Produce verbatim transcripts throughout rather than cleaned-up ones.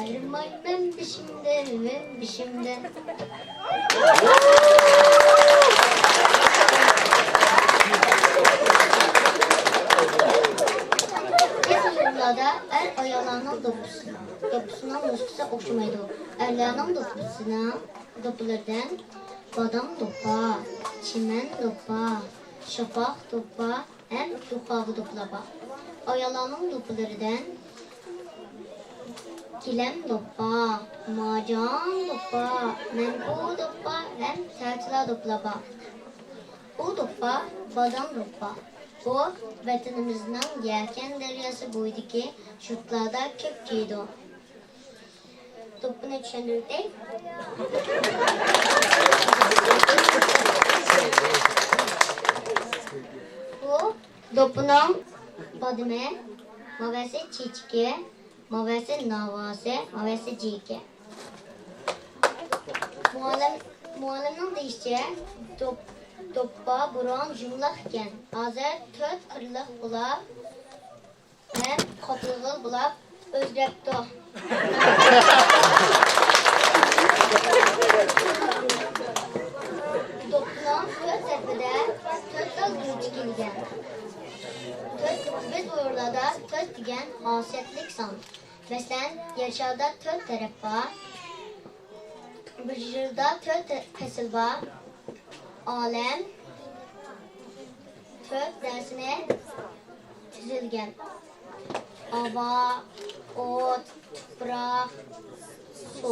ئايرىمايمەن بېشىمدىن، بېشىمدىن. بىز ئۇيغۇرلاردا ئەر ئاياللارنىڭ دوپپىسى، دوپپىسىنىڭ نۇسخىسى ئوخشىمايدۇ. ئەرلەرنىڭ دوپپىسىنىڭ دوپپىلىرىدىن بادام دوپپا، چىمەن دوپپا، شاپاق دوپپا ھەم دۇخاۋا دوپپىلار بار. ئاياللارنىڭ دوپپىلىرىدىن گىلەم دوپپا، مارجان دوپپا، مەنپۇ دوپپا ھەم سەرچىلا دوپپىلار بار. ئۇ دوپپا بادام دوپپا. بۇ ۋەتىنىمىزنىڭ يەكەن دەرياسى بويىدىكى يۇرتلاردا كۆپ كىيىدۇ. دوپپىنى چۈشەندۈرۈۋېتەي. بۇ دوپپىنىڭ بادىمى، ماۋەسى چېچىكى، ماۋەسى ناۋاسى، ماۋەسى جىيىكى. مۇئەللىم، مۇئەللىمنىڭ دېيىشىچە، دوپ-، دوپپا بۇرۇن يۇمىلاق ئىكەن، ھازىر تۆت قىرلىق بولاپ، ھەم قاتلىغىلى بولاپ ئۆزگەپتۇ. دوپپىنىڭ تۆت تەرىپىدە تۆت خىل گۈرۈچ كېلگەن. تۆت، بىز ئۇيغۇرلاردا تۆت دېگەن خاسىيەتلىك سان. مەسىلەن، يەر شارىدا تۆت تەرەپ بار. بىر يىلدا تۆت پەسىل بار. ئالەم تۆت نەرسىنى تۈزۈلگەن. ھاۋا، ئوت، تۇپراق، سۇ.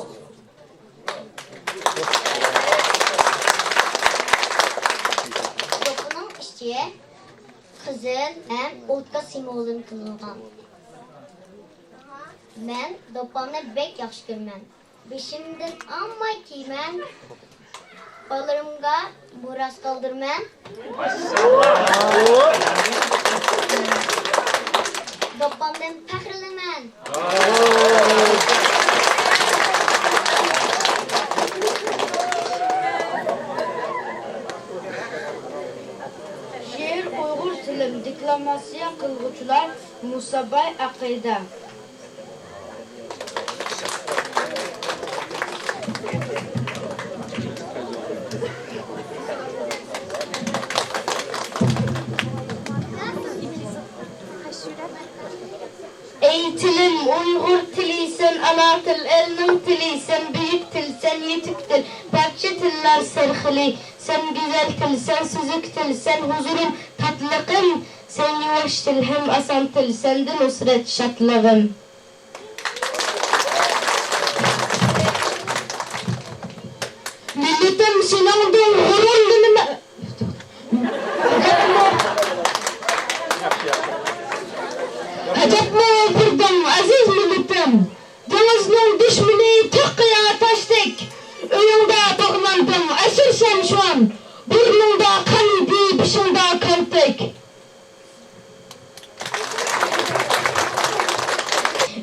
دوپپىنىڭ ئىچى قىزىل ھەم ئوتقا سىمۋولىزم قىلىنغان. مەن دوپپامنى بەك ياخشى كۆرىمەن. بېشىمدىن ئالماي كىيىمەن. بالىلىرىمغا مىراس قالدۇرىمەن. دوپپامدىن پەخىرلىنىمەن. شېئىر ئۇيغۇر تىلىم، دېكلاماتسىيە قىلغۇچىلار مۇساباي ئەقىدە. ئەي تىلىم، ئۇيغۇر تىلى سەن، ئانا تىل، ئەلنىڭ تىلى سەن، بۈيۈك تىل سەن، يېتىك تىل، پارچە تىللار سەرخىلى. سەن گۈزەل تىل، سەن سۈزۈك تىل، سەن ھۇزۇرۇم، تاتلىقىم. سەن يۇۋاش تىل ھەم ئاسان تىل، سەندە نۇسرەت، شادلىقىم. مىللىتىم، سېنىڭدىن غۇرۇرلىنىمەن. ئەجەبمۇ، ئەجەبمۇ بىردىڭ، ئەزىز مىللىتىم. دېڭىزنىڭ دۈشمىنى تۆت قىيا تاشتەك. ئۆيۈڭدە باغلاندىڭ، ئەسىرسەن شۇ ئان. بۇرنۇڭدا قان ئىدى، بېشىڭدا كالتەك.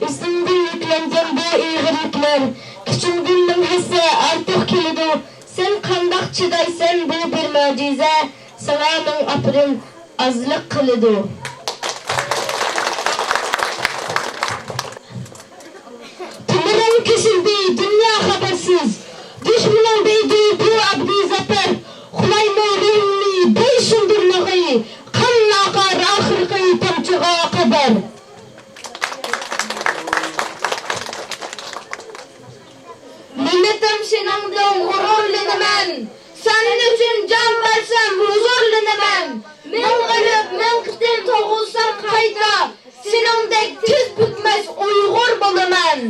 ئۈستۈمدىن يۈكلەنگەن بۇ ئېغىر يۈكلەر، كۈچۈمدىن مىڭ ھەسسە ئارتۇق كېلىدۇ. سەن قانداق چىدايسەن، بۇ بىر مۆجىزە. ساڭا مىڭ ئاپىرىن، ئازلىق قىلىدۇ. تۆمۈرۈڭ كېسىلدى، دۇنيا خەۋەرسىز. دۈشمىنىڭ دەيدۇ بۇ ئابدۇزەپەر. قۇلايمۇ روھۇڭنى بويسۇندۇرمىغىي، قان ئاقار ئاخىرقى تامچىغا قەدەر. مىللىتىم، سېنىڭدىن غۇرۇرلىنىمەن. سەن ئۈچۈن جان بەرسەم ھۇزۇرلىنىمەن. مىڭ ئۆلۈپ، مىڭ قېتىم تۇغۇلسام قايتا، سېنىڭدەك تىز پۈكمەس ئۇيغۇر بولىمەن.